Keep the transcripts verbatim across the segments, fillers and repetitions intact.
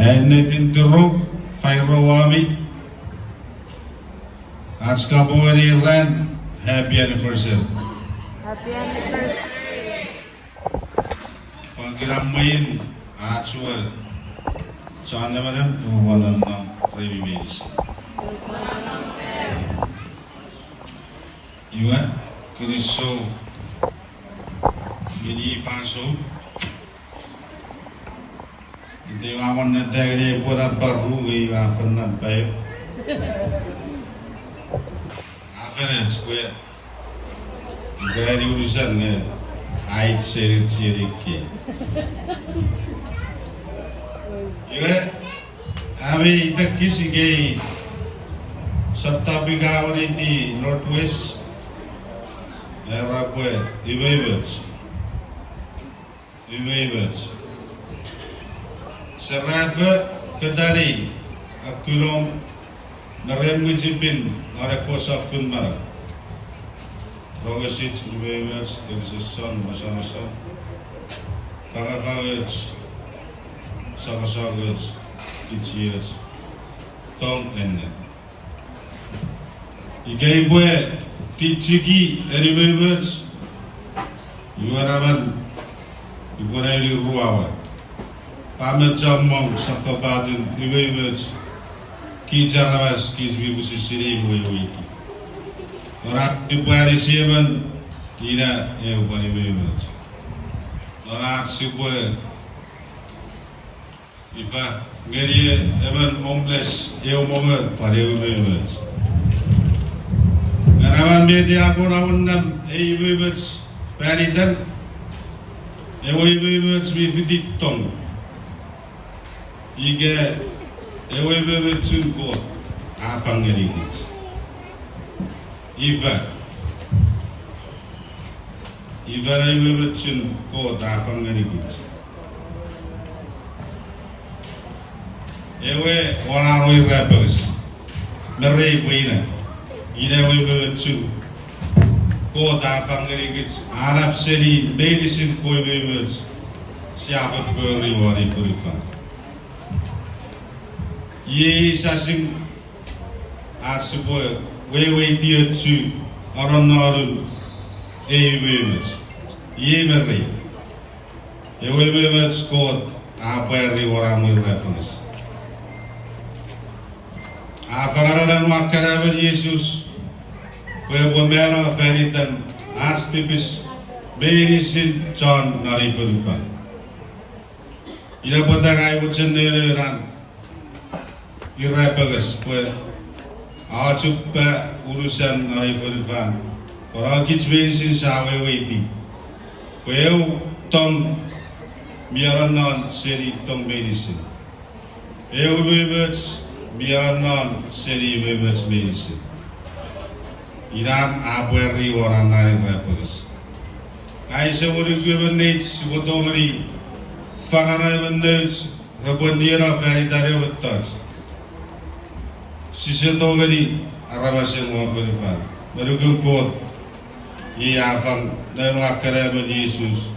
Ennetin tirou, fairo ami. Ach kapong ngeni ran, happy anniversary. Happy anniversary. Pwan kinamwen ach we chon nemenem, ewe won nonnom remi meinisin. Iwe, kinisou ngeni fansoun. Itewe a won neta ngeni pwe na paru nge iwe a fen na paio. A fen ech pwe upwe ani unusen nge ait seni chienei kei. Iwe, ami itekis ikei, subtopic a weniti Northwest, era pwe umoumoch. Umoumoch. Serafo, fetanei, akkunom, me ren mwichipin non ekkewe sokkun manau. Rongesich, umoumoch, tekisosson, mosonoson, fangafangoch, sokosokoch, kichioch, tong ennet. Ika ipwe tichiki eni umoumoch, iwe naman ipwe nauni ruawa. Pwa me chommong sokkopaten umoumoch, kich aramas kich mi pwisin sinei weweiti. Nona sipwe anisi emon, ina eu pwan umoumoch. Nona sipwe ifa, ngeni emon homeless eu mongo pwan eu umoumoch. Nge naman met a kon aunnam ei umoumoch fan itan, ewe umoumoch mi fiti tong. Ika ewe umoumochun Kot a fang ngenikich. Ifa. Ifa ewe umoumochun Kot a fang ngenikich. Ewe won an we irapenges. Me rei pwe ina. Ina ewe umoumochun Kot a fang ngenikich, a nap seni meinisin kewe umoumoch sia fofori won ei fonufan. Iei sasing ach sipwe weweiti ochu anonnonun ei umoumoch. Iei me rei. Ewe umoumoch Kot a pwari won an we irapenges. A fangano noun we akkanaemon Jises pwe epwe mano fan itan ach tipis meinisin chon non ei fonufan. Ina pwata ngang ua mochen neno nan irapenges pwe a ochupa unusan non ei fonufan, pwe kich meinisin sia weweiti pwe eu tong mi anonnon seni tong meinisin. Eu umoumoch mi anonnon seni umoumoch meinisin. Inan a pwari won an irapenges. Ngang use monuki emon neich sipwe tongeni fangano emon nouch repwe nieno fan itan ewe mettoch. Sise tongeni aramasen won fonufan. Me nukun Kot, i a fang noun we akkanaemon Jises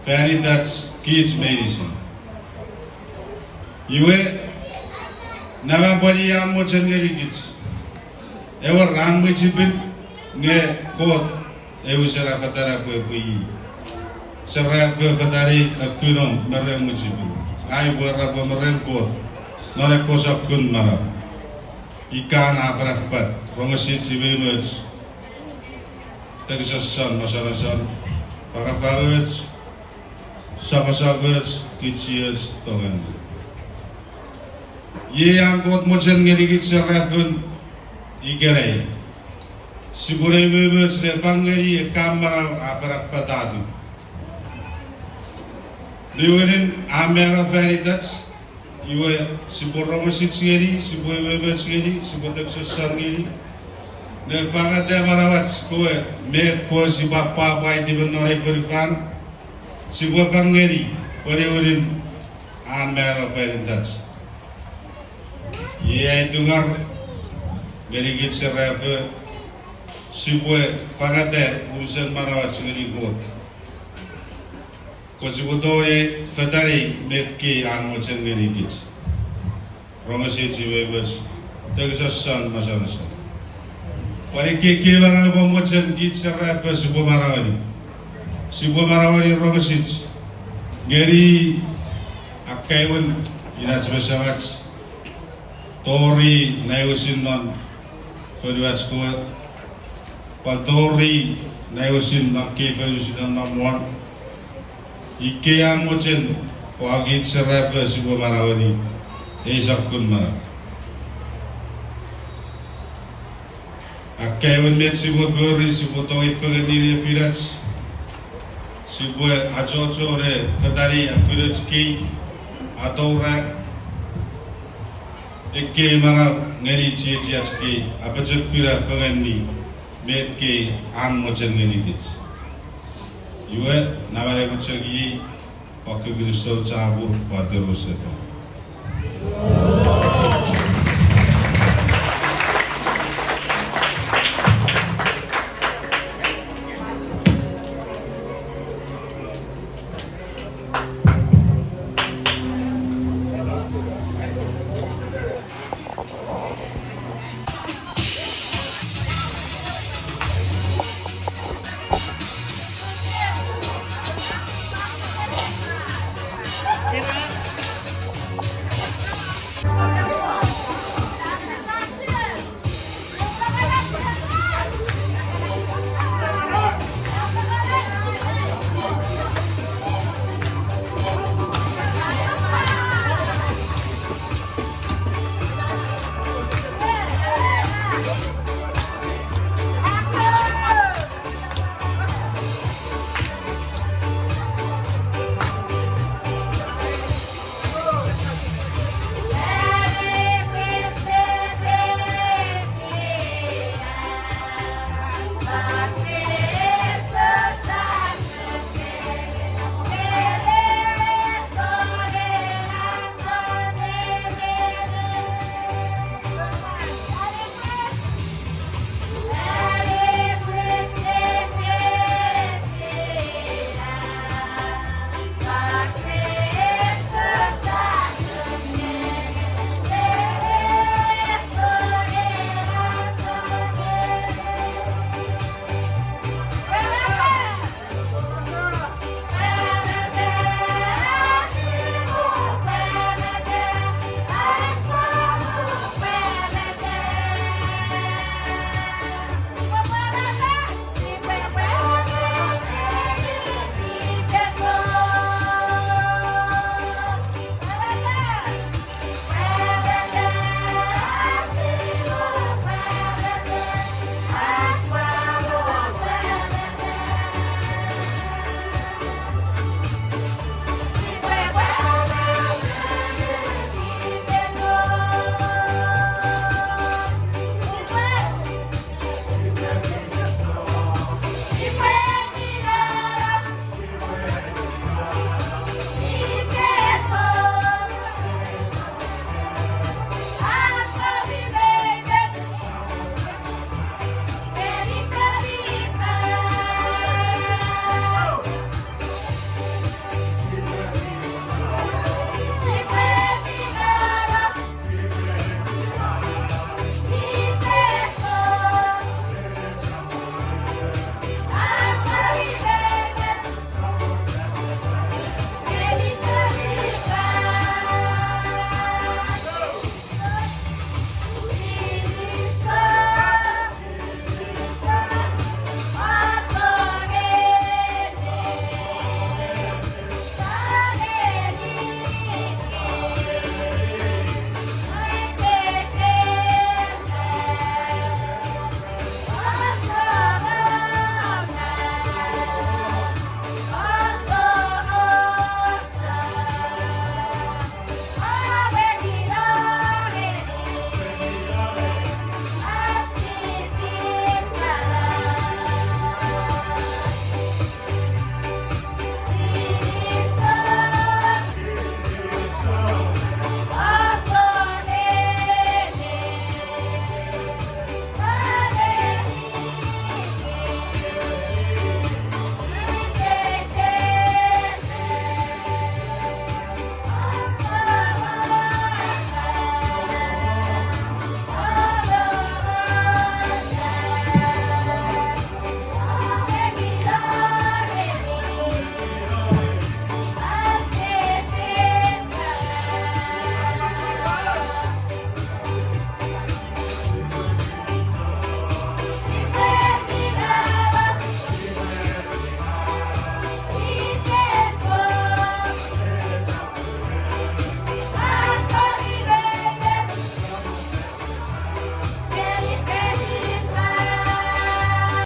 fan itach kich meinisin. Iwe, naman pwan i an mochen ngenikich ewe ran mwichipin, nge Kot e wisen a fatana pwe epwe i serafo, fetanei, akkunom me ren mwichipin. Ngang upwe era pwe me ren Kot non ekkewe sokkun manau. Ikan a fen affat, rongesich, umoumoch, tekisosson, mosonoson, fangafangoch, sokosokoch, kichioch, tong ennet. Iei an Kot mochen ngenikich serafon ikenai. Sipwe ne umoumoch ne fang ngeni ekkan manau a fen affatatu. Niwinin an mano fan itach, iwe sipwe rongesich ngeni, sipwe umoumoch ngeni, sipwe tekison ngeni. Ne fangeta manauach kewe met kewe sipwe pwapwaiti me non ei fonufan, sipwe fang ngeni, pwe niwinin an mano fan itach. Iei ai tungor ngenikich serafo, sipwe fangeta unusen manauach ngeni Kot. Pwe sipwe tongeni fetanei met kei an mochen ngenikich. Rongesich, umoumoch, tekison, mosonoson. Pwan ekkei manau epwe mochen kich serafo sipwe manaueni. Sipwe manaueni rongesich ngeni akkaewin inach me semach, tori naiwesin non fonuach kewe, pwan tori naiwesin non ekkei fonusin non nom won. Ikkei an mochen pwe kich serafo sipwe manaueni ei sokkun manau. Akkaewin met sipwe fori, sipwe tongei fengen nefinach, sipwe achocho ne fetanei akunoch kei, atoura ekkei manau ngeni chiechiach kei, apochokuna fengeni met kei an mochen ngenikich. Iwe, namanam chok iei, pwan kinisou chapur, pwan tirusefan.